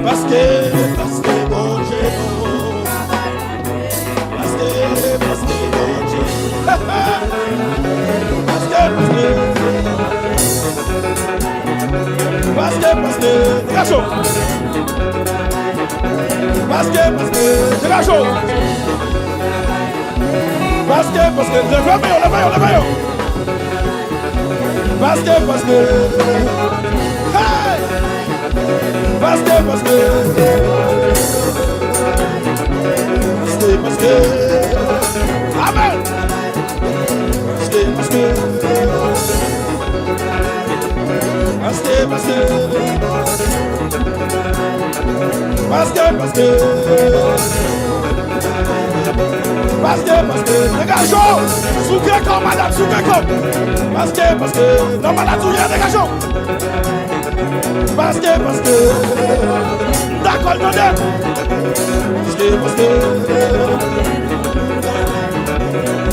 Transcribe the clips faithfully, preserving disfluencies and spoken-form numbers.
Paske, paske Bondye bon. Paske, paske Bondye. Paske, paske. Paske, paske. Degaje w. Paske, paske. Degaje w. Paske, paske. Leve men yo, leve yo, leve yo. Paske, paske. Hey! Paske, paske. Paske, paske. Amen. Paske, paske. Paske, paske. Paske, paske. Paske, paske. Degaje w. Souke kò w, madanm, souke kò w. Paske, paske. Nan maladi w ye, degaje w. Paske, paske. M dakò l tande. Paske, paske.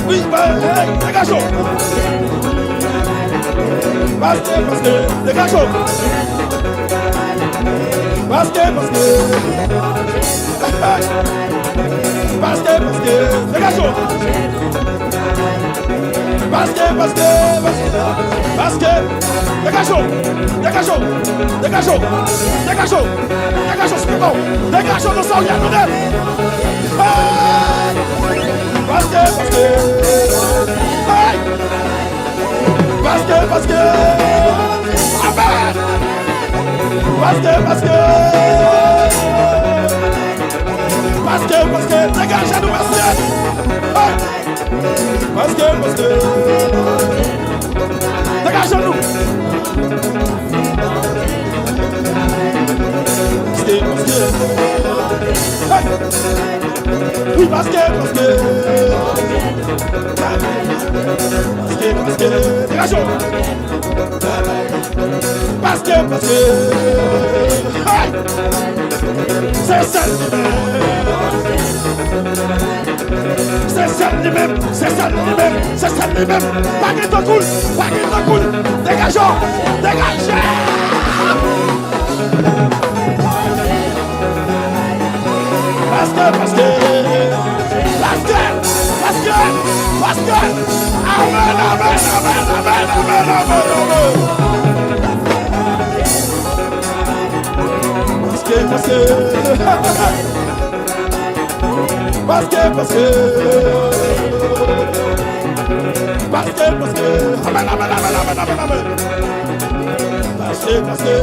Wi, ba, hey, degaje w. Paske, paske, degaje w. Paske, paske. Paske, paske, degaje w. Paske, paske, paske, paske, degaje w, degaje w, degaje w, degaje w, degaje w, sipòte w, degaje w nan sa w ye a, tande. Hey! Paske, paske, hey! Paske, paske, amen! Paske, paske, paske, paske, degaje nou, mesye! Hey! Paske, paske. Degaje nou. Paske, paske. Hey! Wi, paske, paske. Paske, paske. Degaje w. Paske, paske. Hey! Se sèl li menm. Se sèl li menm, se sèl li menm, se sèl li menm. Pa gen tankou l, pa gen tankou l. Degaje w, degaje w. Paske, paske, paske, paske, paske. Amen, amen, amen, amen, amen, amen, amen. Paske, paske. Paske, paske. Paske, paske. Amen, amen, amen, amen, amen, amen. Paske, paske.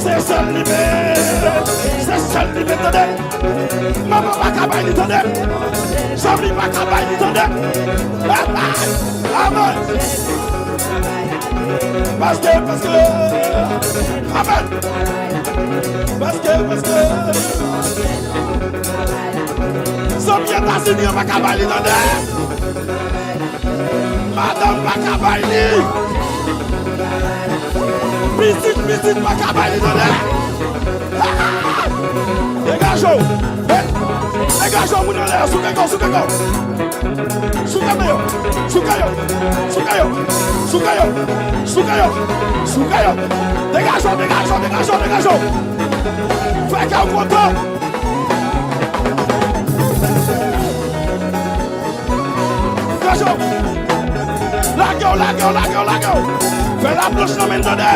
Se sèl li menm. Se sèl li menm, tande. Manman pa ka bay li, tande. Zanmi pa ka bay li, tande. Amen. Paske, paske. Amen. Paske, paske. Zanmi Etazini an pa ka bay li, tande. Madanm pa ka bay li. Pitit, pitit pa ka bay li, tande. Degaje w. Degaje w, moun anlè a, souke kò w, souke kò w. Souke men yo. Souke yo. Souke yo. Souke yo. Souke yo. Souke yo. Degaje w, degaje w, degaje w, degaje w. Fè kè w kontan. Degaje w. Lage w, lage w, lage w, lage w. Fè laplanch nan men l, tande.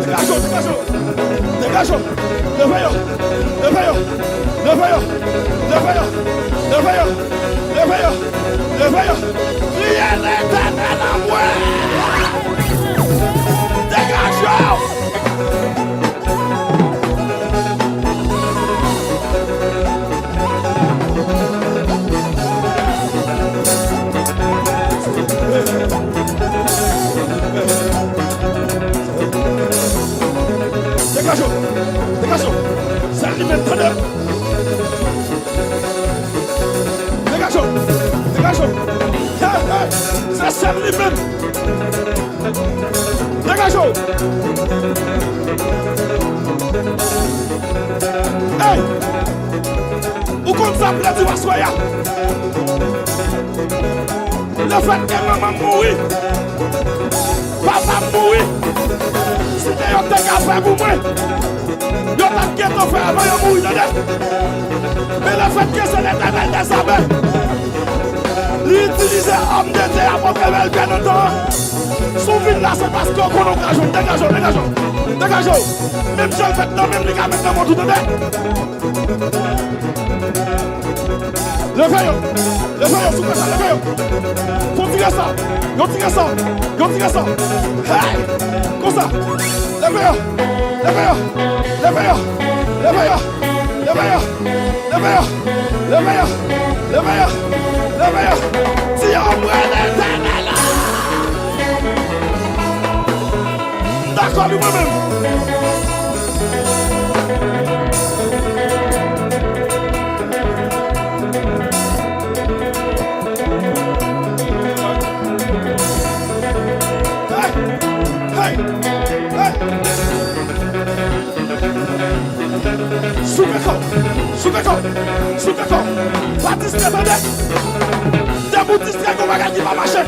Degaje w, degaje w. Degaje w. Leve yo. Leve yo. Leve yo. Leve yo. Leve yo. Leve yo. Leve yo. Priye Letènèl anmwe. Degaje w. Degaje w! Degaje w! Sèl li menm, tande! Degaje w! Degaje w! Hey, hey! Se sèl li menm! Degaje w! Hey! Ou konn sa m vle di w aswè a? Lefètke manman m mouri, papa m mouri, si te yo te ka fè pou mwen, yo t ap gentan fè avan yo mouri, tande. Men lefètke se Letènèl dèzame, li itilize òm de Dye a pou leve l byen lontan. Si w vin la, se paske w konnen w ka jwenn. Degaje w, degaje w, degaje w. Menm jan l met nan men m, li ka met nan men w tou, tande. Leve yo! Leve yo! Souple sa, leve yo! Fon tire sa! Yo tire sa! Yo tire sa! Hey! Konsa! Leve yo! Leve yo! Leve yo! Leve yo! Leve yo! Leve yo! Leve yo! Leve yo! Leve yo! Si yo mwen Letènèl la! M dakò li mwen menm. Hey! Hey! Hey! Souke kò w! Souke kò w! Souke kò w! Pa distrè, tande! Depi w distrè, gon bagay ki pa mache!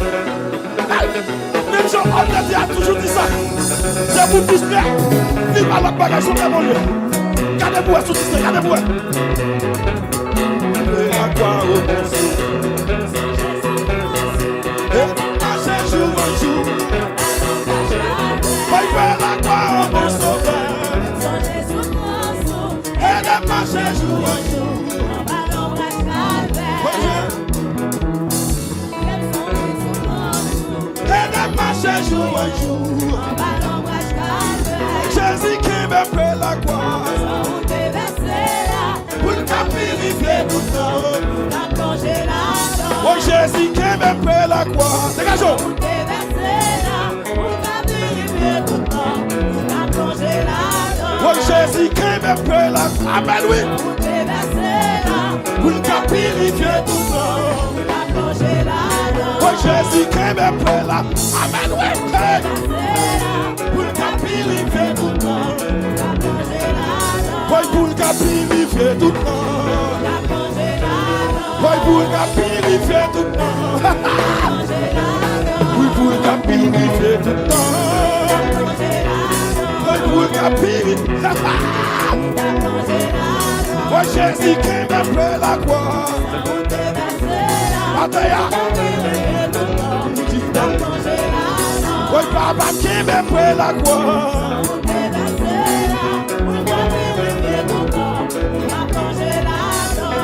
Menm jan òm de Dye a toujou di sa. Depi w distrè, li pa lòt bagay, se yon demon li ye. Gade pou wè si w distrè, gade pou wè. Prè lakwa, o Bondye. E mache jou an jou. Mwen prè lakwa, o bon Sovè. Ede m mache jou an jou. Mwen prè. Ede m mache jou an jou. Jezi kenbe prè lakwa. Pou l ka pirifye tout tan. O Jezi kenbe prè lakwa. Degaje w. O Jezi kenbe prè lakwa. Amèn wi. Pou l ka pirifye tout tan. Woy Jezi kenbe prè la. Amèn wi. Hey. Pou l ka pirifye tout tan. Woy pou l ka pirifye tout tan. Woy pou l ka pirifye tout tan. Wi pou l ka pirifye tout tan. Woy pou l ka pirifye. Woy Jezi kenbe prè lakwa. Atè a. Woy papa kenbe prè lakwa.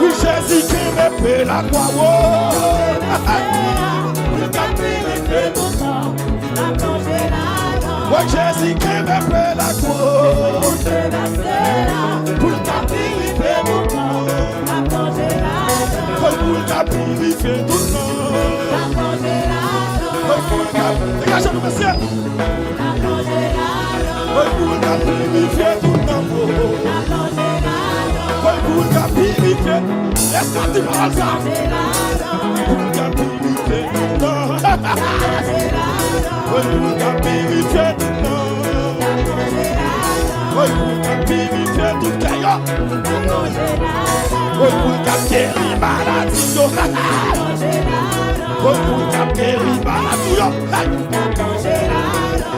Wi Jezi kenbe prè lakwa. Wo. Woy Jezi kenbe prè lakwa. Pou l ka pirifye tout tan. Woy pou l ka pirifye tout tan. Woy pou l ka. Degaje nou mesye. Woy pou l ka pirifye tout tan. Woy pou l ka pirifye. Èske w di pawòl sa? Pou l ka pirifye tout tan. Woy pou l ka pirifye tout tan. Woy pou l ka pirifye tout kè yo. Woy pou l ka geri maladi yo. Woy pou l ka geri maladi yo.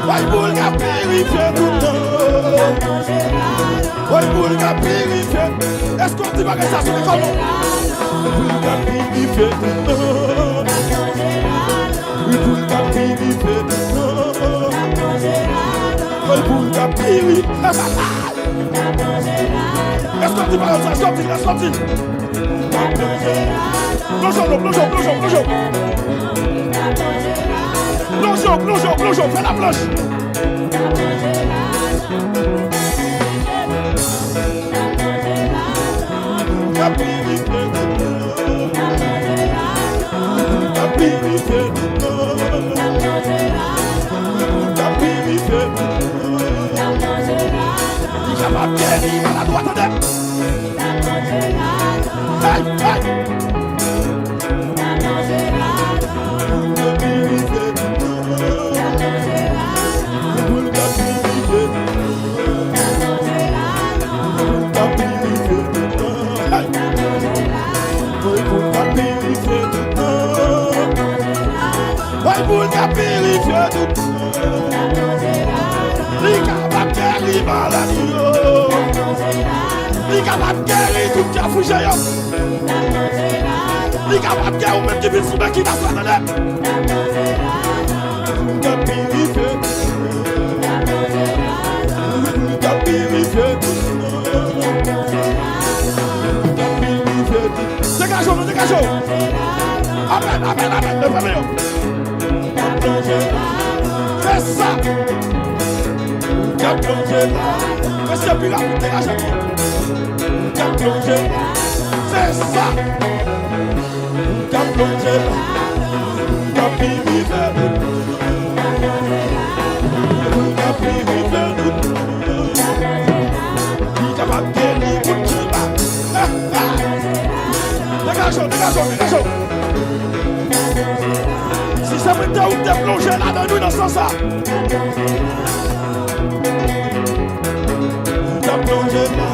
Woy pou l ka pirifye tout tan. Woy pou l ka pirifye. Èske w di bagay sa sou lekòl ou? Pou l ka pirifye tout tan. Wi pou l ka pirifye tout tan. Wi pou l ka piri. Èske w di pawòl sa? Èske w di l? Èske w di l? Plonje w dlo, plonje w, plonje w, plonje w. Plonje w, plonje w, plonje w, fè laplanch. Ka pirifye tout tan. Ka pirifye tout tan. Ka pirifye tout tan. Li kapab geri malad ou a, tande. Hey, hey. Bay pou l ka pirifye tout. Li kapab geri maladi yo. Li kapab geri tout kafouche yo. Li kapab geri ou menm ki vin sou men ki pa sa tande. Pou l ka pirifye tout. Pou l ka pirifye tout. Pou l ka pirifye tout. Degaje w, degaje w. Amèn, amèn, amèn. Leve men yo. Fè sa. Mesye, pi rapid, degaje w. Fè sa. Li kapab geri moun ki pa. Degaje w, degaje w, degaje w. Si se mwen te ou te plonje ladan nou nan sans sa. Ou t ap plonje la.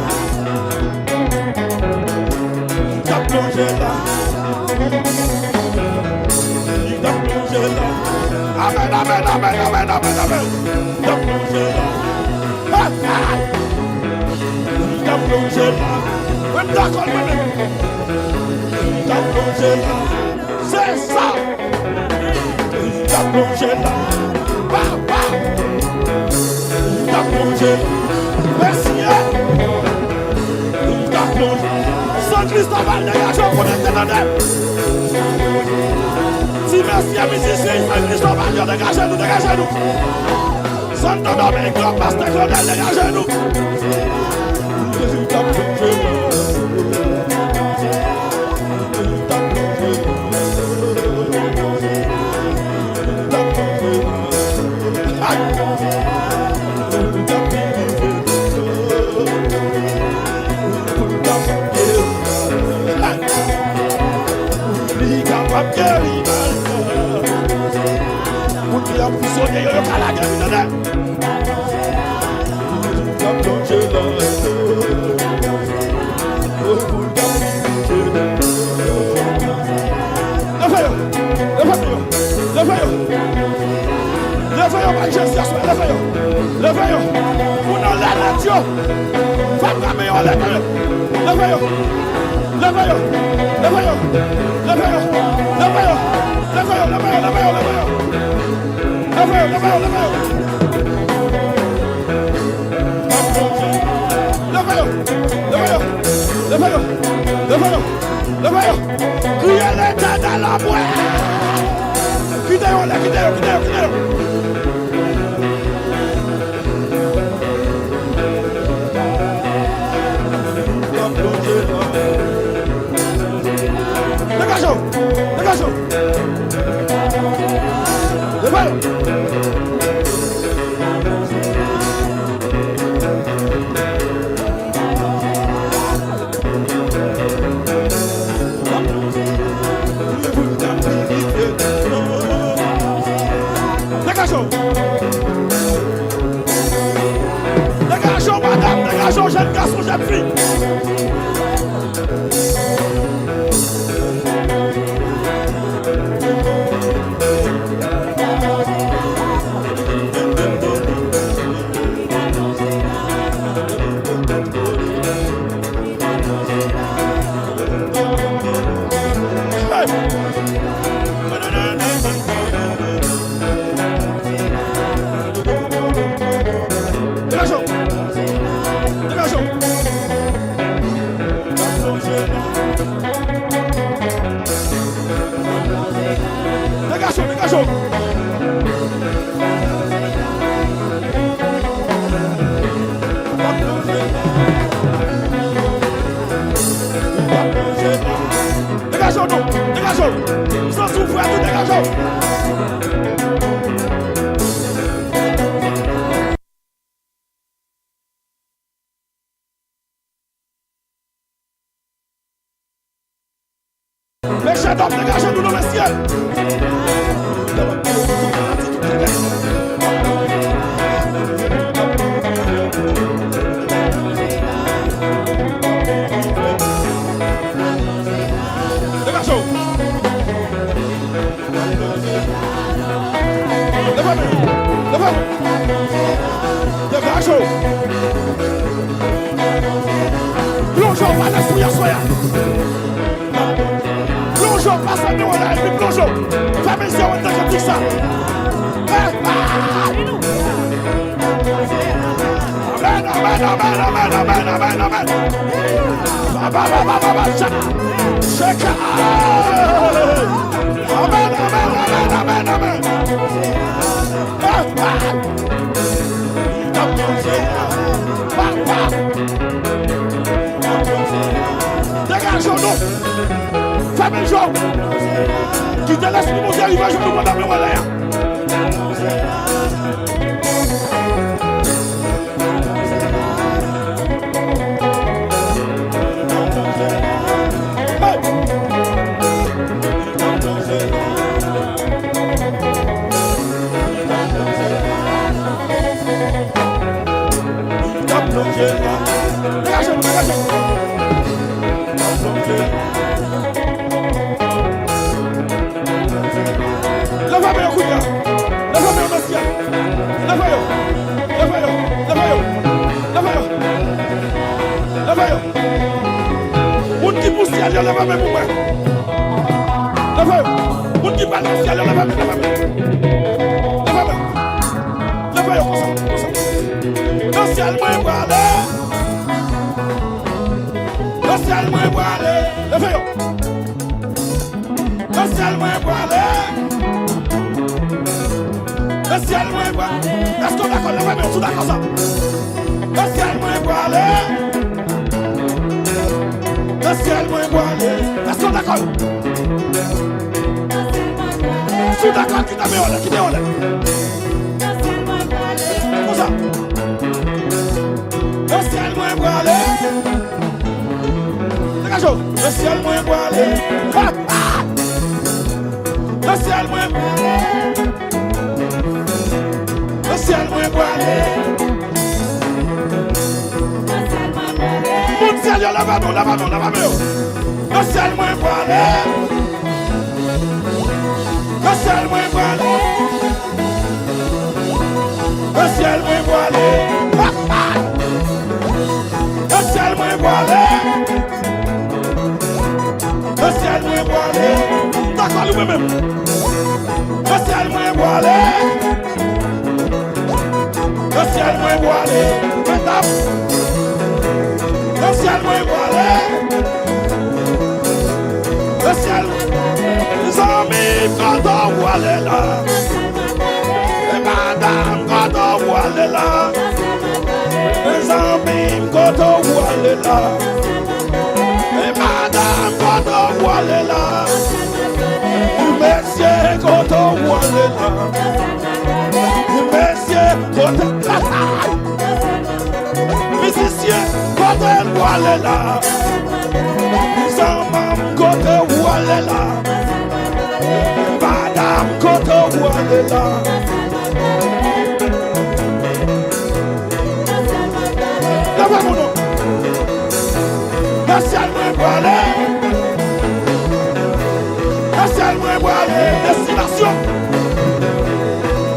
Ou t ap plonje la. Ou t ap plonje la. Amèn, amèn, amèn, amèn, amèn, amèn. Ou t ap plonje la. Hey, hey. Ou t ap plonje la. Mwen dakò mwen menm. Ou t ap plonje la. Se sa. Ou t ap plonje la. Pa, pa. Ou t ap plonje la. Mesye. Ou t ap plonje. San Cristobal degaje w konekte tande. Ti mesye mizisyen San Cristobal yo degaje nou, degaje nou. Santo Domingo, pastè Claudel, degaje nou. Li kapab geri maladi. Moun ki anprizone yo, yo ka lage vin anlè. Leve yo, leve yo, leve yo. Leve yo, bay Jezi aswè, leve yo. Leve yo. Moun anlè nèt yo. Fè frape yo anlè kanmenm. Leve yo. Leve yo. Leve yo. Leve yo. Leve yo. Leve yo, leve yo, leve yo, leve yo. Leve yo, leve yo, leve yo. Leve yo. Leve yo. Leve yo. Leve yo. Leve yo. Kriye Letènèl anmwe. Kite yo, kite yo, kite yo, kite yo. Degaje w! Degaje w! Degaje w! Degaje w! Degaje w, madanm! Degaje w, jèn gason, jèn fi! Degaje w! Degaje w! Degaje w, degaje w. Degaje w non, degaje w. M santi w frè tou, degaje w. Mesye dam, degaje nou non, mesye. Degaje w. Leve. Degaje w. Plonje w pa lespri aswè a. Plonje w pa fèmen w la epi plonje w. Fèmen zye w ann tande kantik sa. Eh, ah! Amèn, amèn, amèn, amèn, amèn, amèn, amèn. Ba, ba, ba, ba, ba, ba, sha-, sheka. Amèn, amèn, amèn, amèn, amèn. Ah, ah. Li t ap plonje la. Pa, pa. Degaje w non. Fèmen je w. Kite Lespri Bondye rive jwenn nou pandan nou anlè a. Hey! Degaje nou, degaje nou. Leve men yo kounye a. Leve men yo nan syèl. Leve yo. Leve yo. Leve yo. Leve yo. Leve yo. Moun ki pou syèl yo, leve men pou mwen. Leve yo. Moun ki pral nan syèl yo, leve men, leve men. Leve men. Leve yo konsa, konsa. Nan syèl mwen prale. Nan syèl mwen prale. Leve yo. Nan syèl mwen prale. Nan syèl mwen prale. Èske w dakò? Leve men, si w dakò sa. Nan syèl mwen prale. Nan syèl mwen prale. Èske w dakò? Si w dakò, kite men w anlè, kite w anlè. Konsa. Nan syèl mwen prale. Degaje w. Nan syèl mwen prale. Ha, ha. Nan syèl mwen prale. Nan syèl mwen prale. Moun syèl yo, leve men w, leve men w, leve men w. Nan syèl mwen prale. Nan syèl mwen prale. Nan syèl mwen prale. Nan syèl mwen prale. Nan syèl mwen prale. Dakò li mwen menm. Nan syèl mwen prale. Nan syèl mwen prale. Medam. Nan syèl mwen prale. Nan syèl mwen prale. Zanmi m, kote w prale la? E madanm, kote w prale la? Zanmi m, kote w prale la? E madanm, kote w prale la? Mesye, kote w prale la? Mesye, kote w prale la? Mizisyen, kote w prale la? Zanmi m, kote w prale la? Madanm, kote w prale la? Leve men w non. Nan syèl mwen prale. Nan syèl mwen prale. Destinasyon.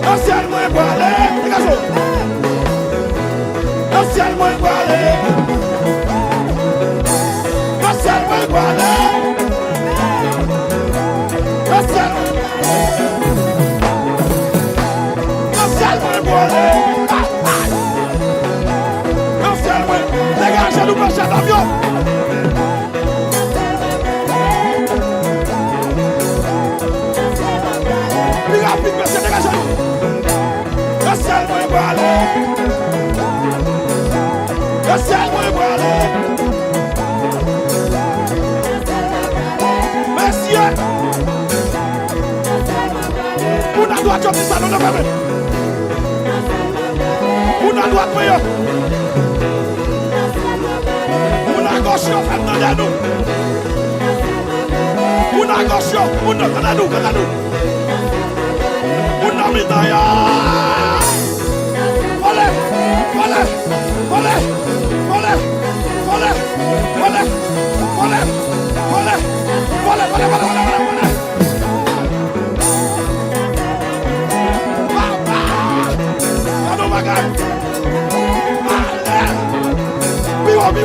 Nan syèl mwen prale. Degaje w. Nan syèl mwen prale. Nan syèl mwen prale. Nan syèl mwen prale. Nan syèl mwen prale. Nan syèl mwen. Degaje nou, mesye dam yo. Pi rapid, mesye, degaje nou. Nan syèl mwen prale. Nan syèl mwen prale. Mesye. Moun adwat yo di sa, nou leve men. Moun adwat mwen yo. Moun agoch yo, fè m tande nou. Moun agoch yo, moun nan, tande nou, tande nou. Moun nan mitan yo. Vole, vole, vole, vole, vole, vole, vole, vole.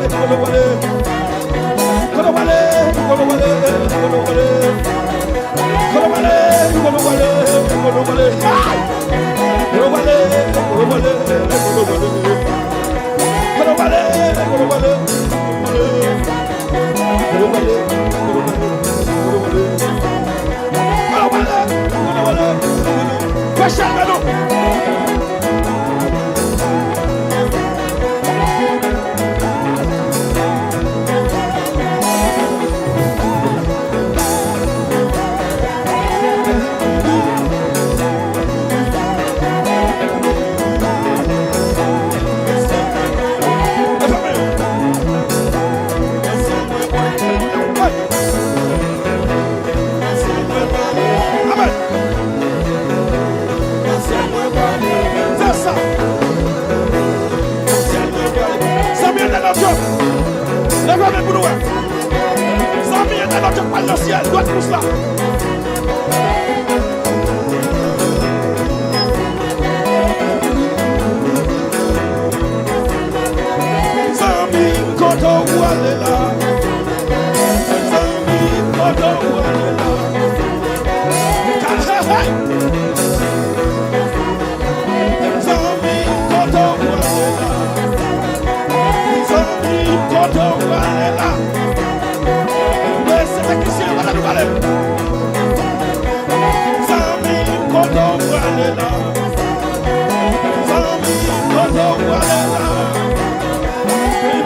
Amen. Fè sa. Zanmi entènot yo, leve men pou nou wè. Zanmi entènot yo k pral nan syèl, dwat pous la. Zanmi, kote w ale la? Zanmi, kote w ale la? Hey, hey! Zanmi, kote w ale la? Zanmi, kote w ale la? Mwen se teknisyen yo, pa ta nou pale. Zanmi, kote w prale la? Zanmi, kote w prale la?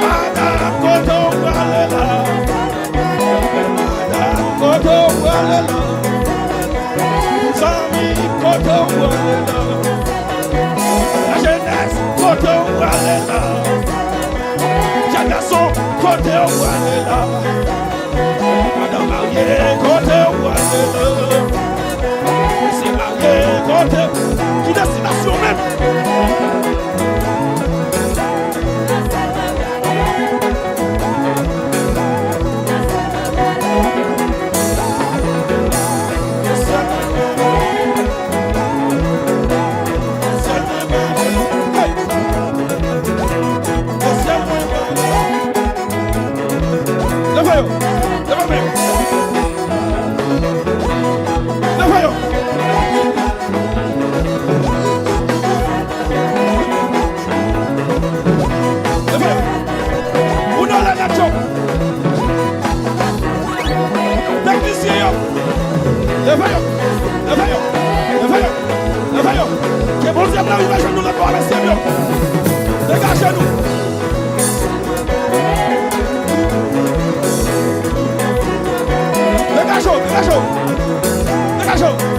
Madanm, kote w prale la? Madanm, kote w prale la? Zanmi, kote w prale la? Lajenès, kote w prale la? Jèn gason, kote w prale la? Madanm marye, kote w prale la? Mesye marye, kote? Ki destinasyon menm? Leve yo! Leve yo! Leve yo! Leve yo! Ke Bondye blan rive jwenn nou lòt bò a, mesye m yo. Degaje nou! Degaje w! Degaje w! Degaje w!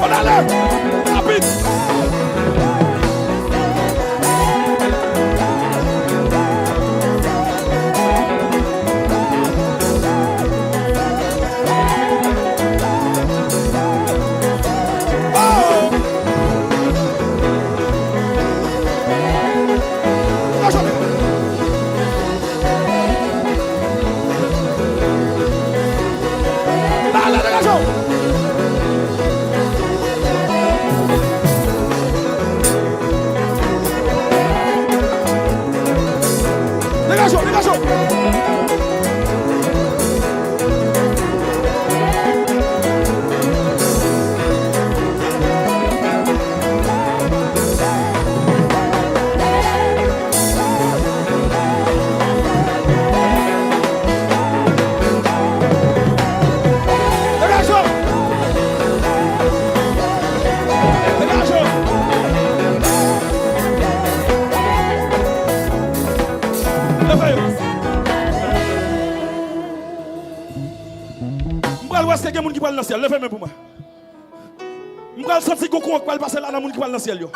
Ann ale! Rapid! Degaje w, degaje w. Degaje w! Degaje w! Leve yo! M pral wè èske gen moun ki pral nan syèl. Leve men pou mwen. M pral santi gon kouran k pral pase la nan moun ki pral nan syèl yo.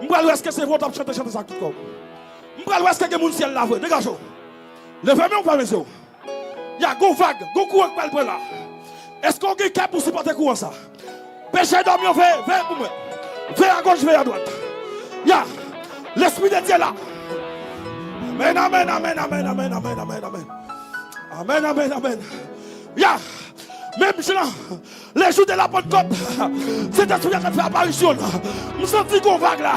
M pral wè èske se vre w t ap chante chante sa ak tout kò w. M pral wè èske gen moun syèl la vre. Degaje w. Leve men w, fèmen zye w. Ya, gon vag, gon kouran k pral pran la. Èske w gen kè pou sipòte kouran sa? Peche dòmi yo, veye, veye pou mwen. Veye agoch, veye adwat. Ya, Lespri de Dye la. Amèn, amèn, amèn, amèn, amèn, amèn, amèn, amèn. Amèn, amèn, amèn. Ya, menm jan, le jou de la Pantkòt, Sentespri a t ap fè aparisyon l. M santi gon vag la.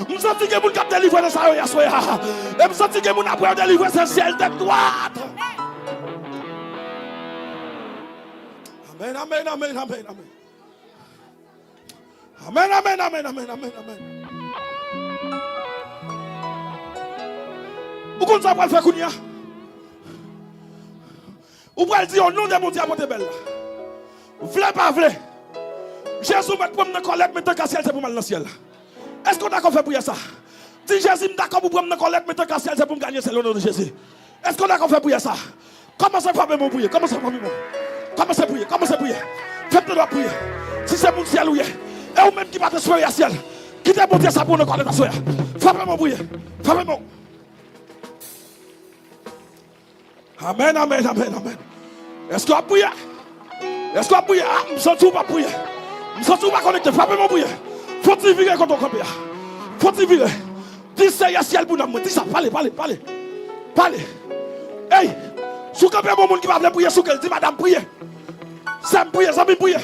M santi gen moun k ap delivre nan sa yo ye aswè a. E m santi gen moun apre yo delivre, se syèl tèt dwat. Amèn, amèn, amèn, amèn, amèn. Amèn, amèn, amèn, amèn, amèn, amèn. Ou konn sa w pral fè kounye a? Ou pral di, o non de Bondye a pote bèl la. Vle pa vle, Jezi mèt pran m nan kòlèt, men tank a syèl se pou m al nan syèl. Èske w dakò fè priyè sa? Di, Jezi, m dakò pou pran m nan kòlèt, men tank a syèl se pou m ganye syèl, o non de Jezi. Èske w dakò fè priyè sa? Kòmanse frape men w priye, kòmanse frape men w. Kòmanse priye, kòmanse priye. Fè m tande w ap priye. Si se moun syèl ou ye, e ou menm ki pa t espere a syèl, kite Bondye sa pran w nan kòlèt aswè a. Frape men w priye, frape men w. Amèn, amèn, amèn, amèn. Èske w ap priye? Èske w ap priye? A, m santi w p ap priye. M santi w pa konekte. Frape men w priye. Fò w ti vire kote w kanpe a. Fò w ti vire. Di, Seyè, syèl pou nanm mwen. Di sa. Pale, pale, pale. Pale. Ey! Si w kanpe, gon moun ki pa vle priye, souke l. Di, madanm, priye. Sè m, priye. Zanmi m, priye.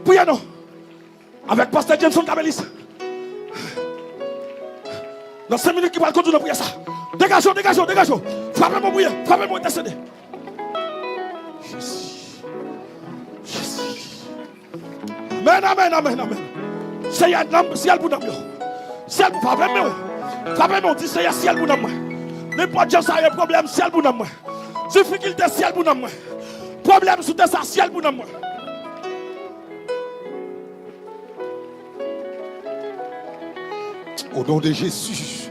Priye non. Avèk pastè Jameson Cabelis. Nan senk minit ki pral kondui nan priyè sa. Degaje w, degaje w, degaje w. Frape men w priye, frape men w entèsede. Jezi. Jezi. Amèn, amèn, amèn, amèn. Seyè, nanm, syèl pou nanm yo. Syèl pou, frape men w. Frape men w, di, Seyè, syèl pou nanm mwen. Nenpòt jan sa ye, pwoblèm, syèl pou nanm mwen. Difikilte, syèl pou nanm mwen. Pwoblèm sou tè sa, syèl pou nanm mwen. O non de Jezi.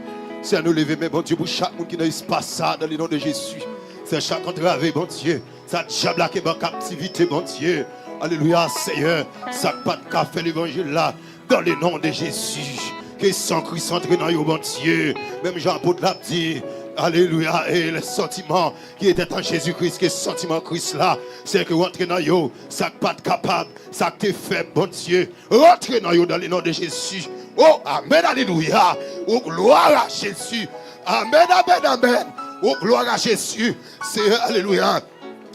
Seyè, nou leve men, Bondye, pou chak moun ki nan espas sa, dans le nom de Jésus. Seyè, chak antrave, Bondye, sa dyab la kenbe an kaptivite, Bondye. Alelouya, Seyè, sa k pa t ka fè levanjil la, dans le nom de Jésus. Ke san Kris antre nan yo, Bondye. Menm jan apot la ap di, alelouya, e lè santiman ki etè an Jezi Kris, ke santiman Kris la, Seyè, ke w antre nan yo, sa k pa t kapab, sa k te fèb, Bondye, rantre nan yo dans le nom de Jésus. O, amèn, alelouya. O, glwa a Jezi. Amèn, amèn, amèn. O, glwa a Jezi. Seyè, alelouya.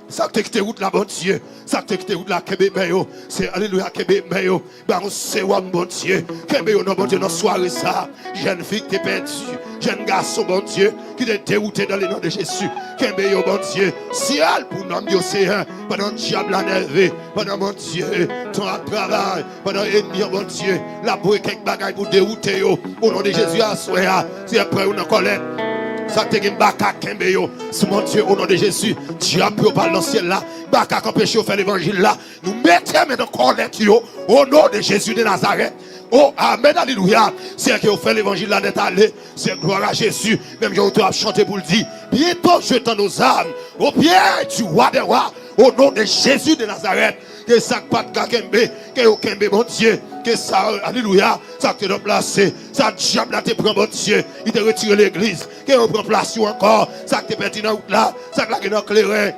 Sa k te kite wout la, Bondye. Sa k te kite wout la, kenbe men yo. Seyè, alelouya, kenbe men yo. Ba yo sewòm, Bondye. Kenbe yo, non, Bondye, nan sware sa. Jèn fi ki te pèdi. Jèn gason, Bondye, ki te dewoute nan le non de Jezi. Kenbe yo, Bondye. Syèl pou nanm yo, Seyè. Pandan dyab la nève. Pandan, Bondye, tan ap travay. Pandan ènmi an, Bondye, l ap voye kèk bagay pou dewoute yo. O non de Jezi, aswè a, Seyè, pran yo nan kòlèt. Sa k te gen baka, kenbe yo. Si, Bondye, o non de Jezi, dyab pou yo pa al nan syèl la. Baka k anpeche yo fè levanjil la. Nou mete men nan kòlèt yo. O non de Jezi de Nazarèt. O, amèn, alelouya. Seyè, ke yo fè levanjil la nèt ale. Seyè, glwa a Jezi. Menm jan oto ap chante pou l di, bientôt je tends nos âmes aux pieds du roi des rois. O non de Jezi de Nazarèt. Ke sa k pa t ka kenbe, ke yo kenbe, Bondye. Ke sa, alelouya, sa k te nan plas, sa dyab la te pran, Bondye, li te retire legliz. Ke yo pran plas yo ankò, sa k te pèdi nan wout la, sa k lage nan kleren,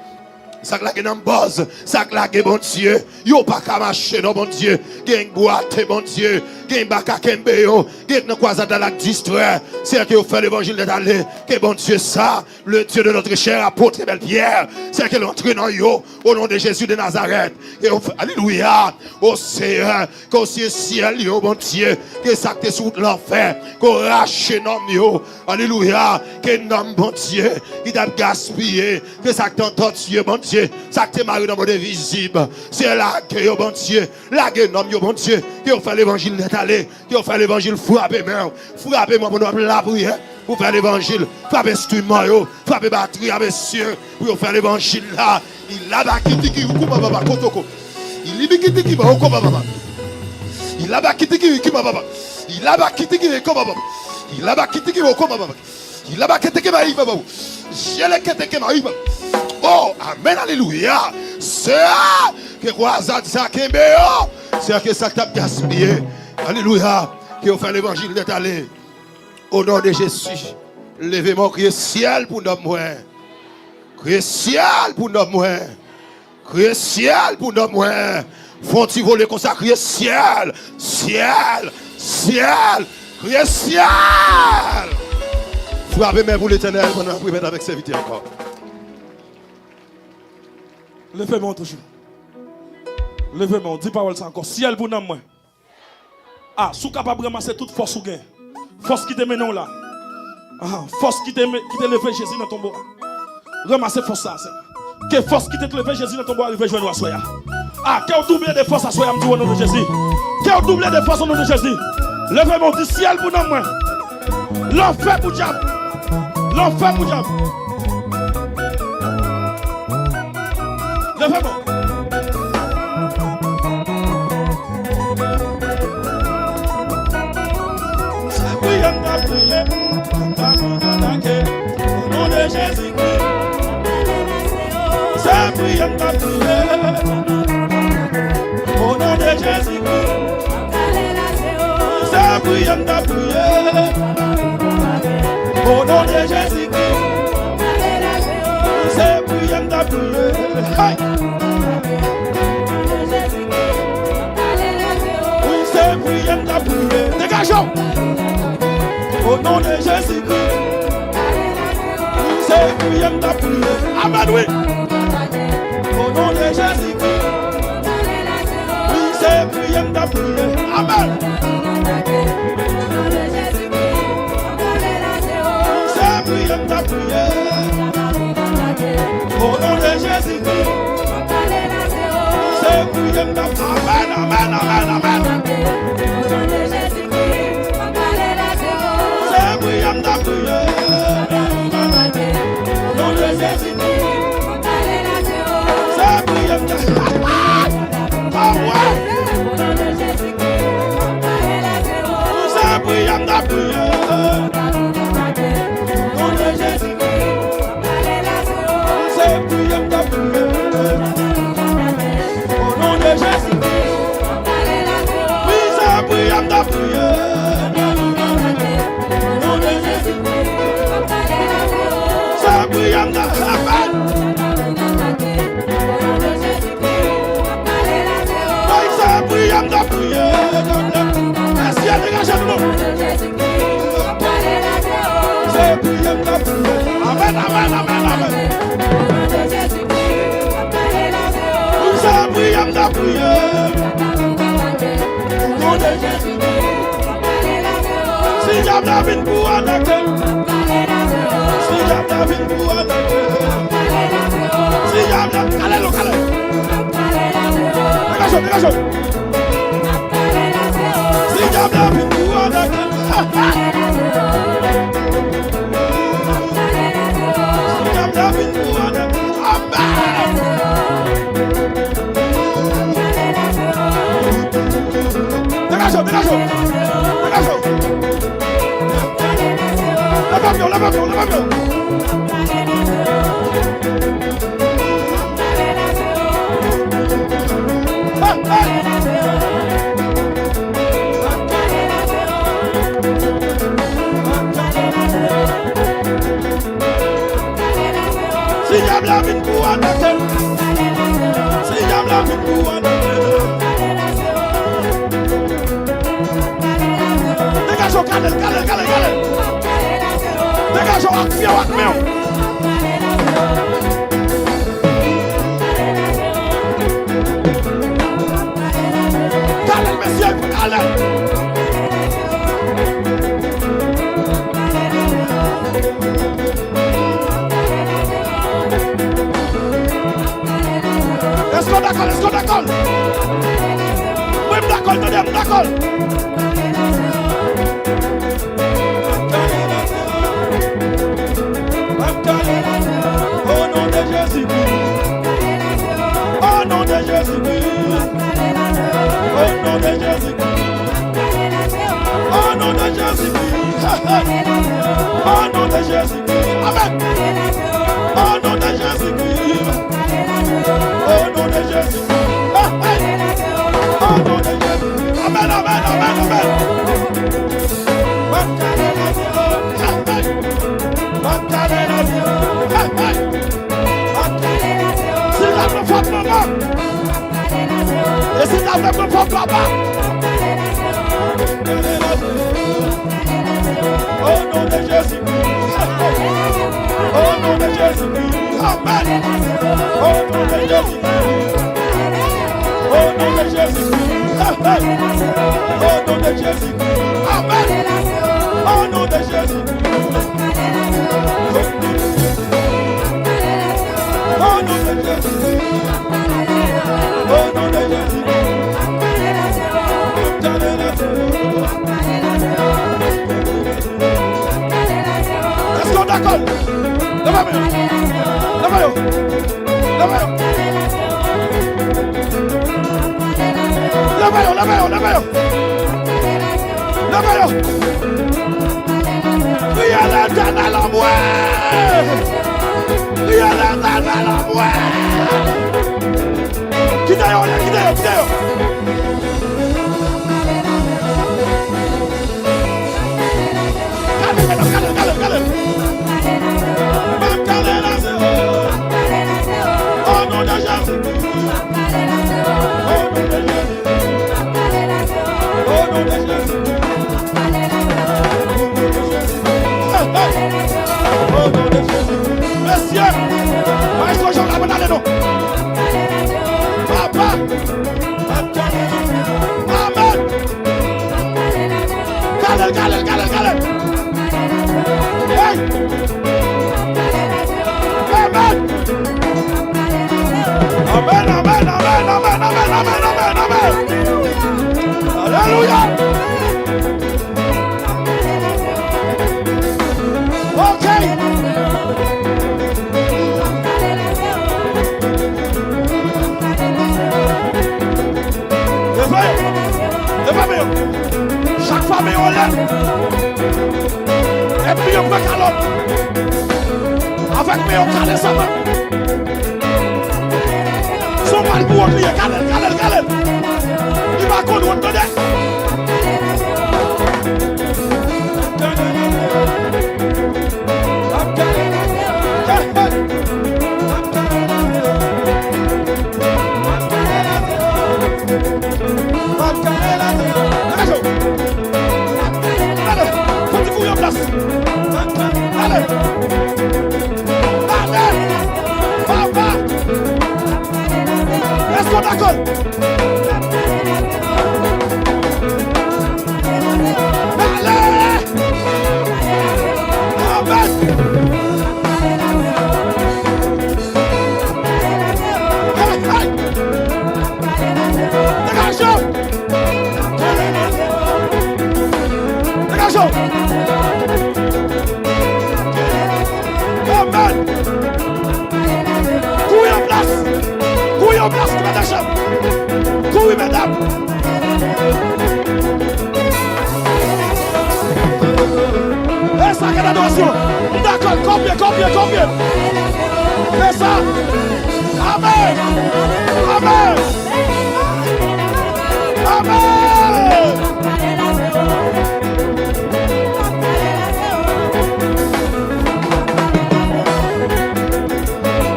sa k lage nan bòz, sa k lage, Bondye. Yo pa ka mache, non, Bondye. Gen bwate, Bondye. Gen baka kenbe yo. Gen nan kwazad la k distrè. Seyè, ke yo fè levanjil nèt ale. Ke Bondye sa, le Dieu de notre cher apôtre Bèl Pyè, Seyè, ke l antre nan yo. O non de Jezi de Nazarèt. Ke yo fè, alelouya. O Seyè, ke w siye syèl yo, Bondye. Ke sa k te sou wout lanfè, ke w rache nanm yo. Alelouya. Ke nanm, Bondye, ki t ap gaspiye, ke sa k te antòtiye, Bondye, sa k te mare nan mond envizib, Seyè, lage yo, Bondye. Lage nanm yo, Bondye. Ke yo fè levanjil nèt ale. Ke yo fè levanjil, frape men w. Frape men w pandan w ap lapriyè. Pou fè levanjil. Frape enstriman yo. Frape batri a, mesye. Pou yo fè levanjil la. Ilabakitiki ukubababa kotoko. Ilibikitiki ba okobababa. Ilabakitiki ukubababa. Ilabakitiki ukubababa. Ilabakitiki ukubababa. Ilabakitiki ba ibaba. Jeleketeke ba ibaba. Oh, amen, alelouya. Seyè, ke kwazad sa kenbe yo. Seyè, ke sa k t ap gaspiye, alelouya, ke yo fè levanjil nèt ale. O non de Jezi, leve men w, kriye syèl pou nanm mwen. Kriye syèl pou nanm mwen. Kriye syèl pou nanm mwen. Fè yon ti vole konsa, kriye syèl, syèl, syèl, kriye syèl. Frape men pou Letènèl pandan n ap remèt avèk sèvitè ankò. Leve men w toujou. Leve men w, di pawòl sa ankò. Syèl pou nanm mwen. Ah, si w kapab ranmase tout fòs ou gen. Fòs ki te mennen w la. Ah, fòs ki te, me- ki te leve Jezi nan tonbo a. Ranmase fòs sa a, sè. Ke fòs ki te leve Jezi nan tonbo a rive jwenn ou aswè a. Ah, ke w double de fòs aswè a, m di w o non de Jezi. Ke w double de fòs o non de Jezi. Leve men w, di syèl pou nanm mwen. Lanfè pou dyab. Lanfè pou dyab. Leve men w. Se priyè m t ap priye. O non de Jezikri. Se priyè m t ap priye. O non de Jezikri. Se priyè m t ap priye. O non de Jezikri. Se priyè m t ap priye. Hey! Wi, se priyè m t ap priye. Degaje w! O non de Jezikri. Wi, se priyè m t ap priye. Amèn, wi. O non de Jezikri. Wi, se priyè m t ap priye. Amèn. Se priyè m t ap priye. O non de Jezikri. Se priyè m t ap, amèn, amèn, amèn, amèn. Se priyè m t ap priye. O non de Jezikri. Se priyè m t ap, ah wè. Se priyè m t ap priye. O non de Jezikri. Se priyè m t ap priye. O non de Jezikri. Wi, se priyè m t ap priye. O non de Jezikri. Se priyè m t ap, amèn. Wi, se priyè m t ap priye. Mesye, degaje nou non. Se priyè m t ap priye. Amèn, amèn, Jezikri. O non de Jezikri. Si dyab la vin pou atake m, si dyab la vin pou atake m, si dyab la, kale l, kale l. Degaje w, degaje w. Si dyab la vin pou atake m, si dyab la vin pou atake m, amèn. Degaje w, degaje w, degaje w. Leve pye w, leve pye w, leve pye w. Hey, hey. Si dyab la vin pou atake m, si dyab la vin pou atake m, degaje w, kale l, kale l, kale l, kale l. Degaje w ak pye w, ak men w. Kale l, mesye, kale l. Èske w dakò l? Èske w dakò l? Wi, m dakò l, tande, m dakò l. O non de Jezikri. O non de Jezikri. O non de Jezikri. O non de Jezikri. Hey, hey. O non de Jezikri. Amèn. O non de Jezikri. O non de Jezikri. Hey, hey. O non de Jezikri. Amèn, amèn, amèn, amèn. Hey, hey. Hey, hey. Si l ta vle fòt manman, e si l ta vle fòt papa. O non de Jezikri. O non de Jezikri. Amèn. O non de Jezikri. O non de Jezikri. O non de Jezikri. Amèn. O non de Jezikri. O non de Jezi. O non de Jezi. Èske w dakò? Leve men yo. Leve yo. Leve yo. Leve yo, leve yo, leve yo. Leve yo. Kriye Letènèl anmwe. Kriye Letènèl anmwe. Kite yo, kite yo, kite yo. Kale, kale, kale, kale, kale. M ap kale la, se o. O non de Jezi. O non de Jezi. O non de Jezi. Hey, hey. O non de Jezi. Mesye, pa sonje w la ban ale non. Papa. Amèn. Kale l, kale l, kale l, kale l. Hey! Amèn. Amèn, amèn, amèn. Alelouya. Ok. Leve yo! Leve men yo! Chak fwa men yo anlè, ènmi yo pran kalòt. Avèk men yo kale Satan. Se yon bal pou wòt li ye, kale l, kale l, kale l. Li pa konn wòt, tande. Ale! Ale! Papa! Èske w dakò? Amèn. Kouri an plas. Kouri an plas, ki mèt an chanm. Kouri, medam. E sa k adorasyon. M dakò, konbyen, konbyen, konbyen. E sa. Amèn. Amèn. Amèn.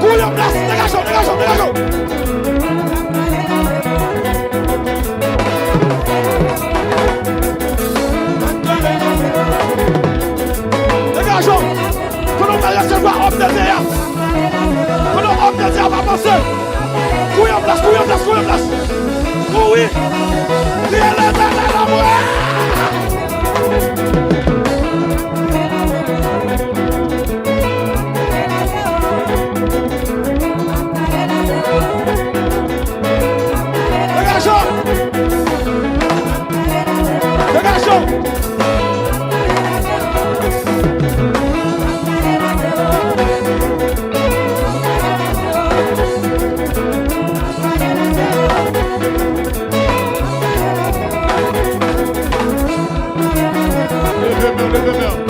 Kouri an plas, degaje w, degaje w, degaje w. Degaje w. Kote w pral resevwa òm de Dye a? Pandan òm de Dye a ap avanse, kouri an plas, kouri an plas, kouri an plas. Kouri. Kriye Letènèl anmwe. Degaje w. Degaje w. Leve men w, leve men w.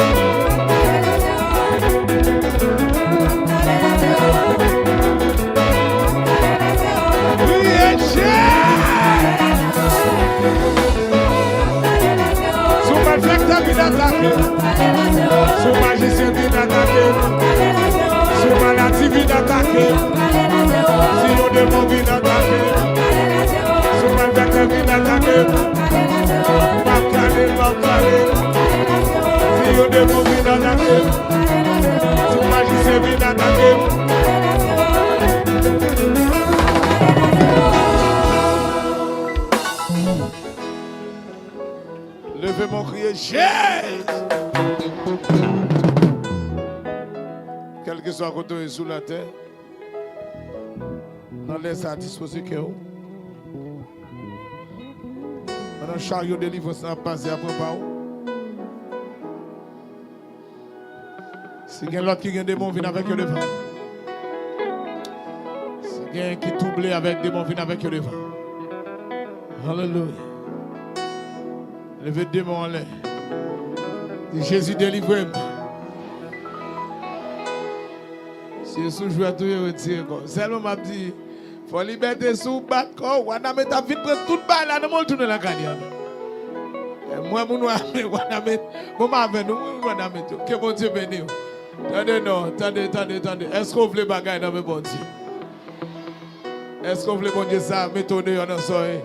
Kriye Jezi! Si w malfektè vin atake m, si w majisyen vin atake m, si w maladi vin atake m, si yon demon vin atake m, si w malfektè vin atake m, m ap kale, m ap kale. Si yon demon vin atake m, si w majisyen vin atake m. Leve men w, kriye Jezi! Kèlkeswa kote w ye sou latè, nan lè sa a, dispoze kè w. Pandan charyo delivrans lan ap pase apre pa w, si gen lòt ki gen demon, vin avèk yo devan. Si gen ki twouble avèk demon, vin avèk yo devan. Alelouya. Leve demon anlè. Di, Jezi, delivre m. Si se sou jwèt ou ye, retire kò w. Sèlman m ap di, fò libète. Si w bat kò w, Wanament ap vin pran tout bagay la nan men w, l tounen lakay li ankò. E mwen, moun Wanament, Wanament, bon, m avè nou, moun Wanament yo. Ke Bondye beni w. Tande non, tande, tande, tande. Èske w vle bagay nan men Bondye? Èske w vle Bondye sa mete w deyò nan sa w ye?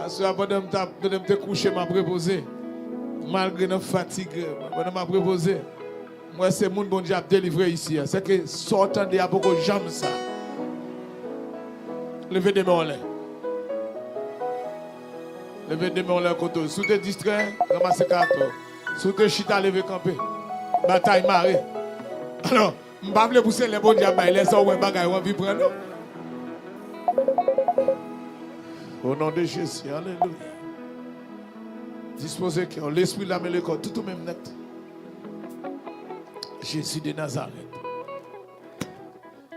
Aswè a, pandan m t ap, pandan m te kouche, m ap repoze. Malgre nan fatige, pandan m ap repoze, m wè se moun Bondye ap delivre isi a. Sèke sa w tande a poko janm sa. Leve de men w anlè. Leve de men w anlè kote w. Si w te distrè, ranmase karatè w. Si w te chita, leve kanpe. Batay mare. Alò, m pa vle pou se lè Bondye ap bay, lè sa w wè bagay ou anvi pran, non. O non de Jezi, alelouya. Dispoze kè w, lespri, lam e lekò, tout ou menm nèt. Jezi de Nazarèt.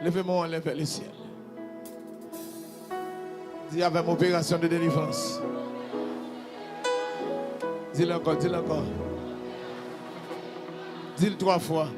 Leve men w anlè vè lesyèl. Di avè m, operasyon de delivrans. Di l ankò, di l ankò. Di l twa fwa.